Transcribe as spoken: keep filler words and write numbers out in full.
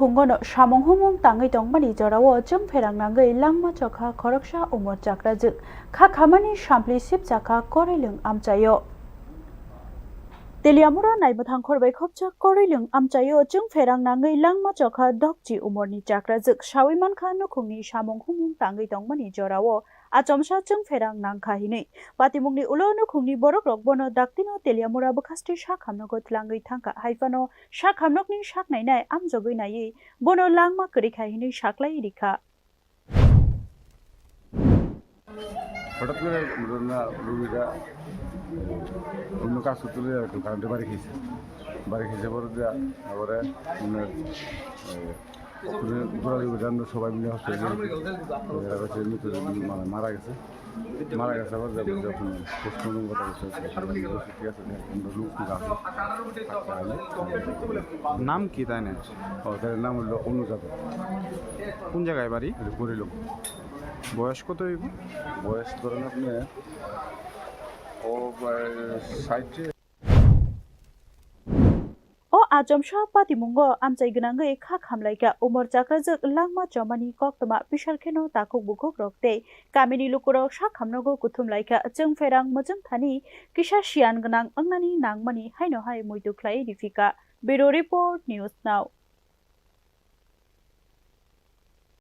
Phungono samung humung tangwi tongmani jorao chwngpherang nangwi langma chokha khoroksa umor chakrajwk kha khamani sampli sipjakha Korilwng amchaio. Teliamura naimwthang khorbai khopjak Korilwng amchaio chwngpherang nangwi langma chokha dokchi umorni chakrajwk sawi mankha nukhungni samung humung tangwi tongmani jorao achomsa chwngpherang nangkha hinwi. Patimungni ulo nukhungni borokrok bono daktino Teliamura bwkhasti sakhamnogo twlangwi thangkha, haiphano sakhamnokni sak nainai amjogwi naiwi bono langma kwrwikha hinwi saklai rikha. হঠাৎ করে আমরা রুগীরা অন্য কাজ করতে আর কি কারেন্টে বাড়ি খেয়েছে। বাড়ি খেয়েছে পরে দিয়ে তারপরে মানে গোড়ালি আমরা সবাই মিলে হসপিটালে এরা হচ্ছে মৃত মানে মারা গেছে। মারা গেছে আবার যখন পোস্টমর্টম কথা বলছে, ঠিক আছে, আমরা লোক ঠিক আছে। নাম কি তাই না? ও তার নাম হলো অনু যাদব। কোন জায়গায় বাড়ি? এটা করিল। বয়স কত হইব? বয়স ধরেন আপনি ও প্রায় ষাট। O achomsa patimungo amchai gwnangwi kha khamlaikha umor chakrajwk langma chomani koktwma pisar kheno takhuk bukhuk rok tei kamini lukurok sakhamnogo kuthum laikha chwngpherang mwchwng thani kisa siyan gwnang wngnani nangmani haino hai muitu khlai riphika. Bureau Report, News Now.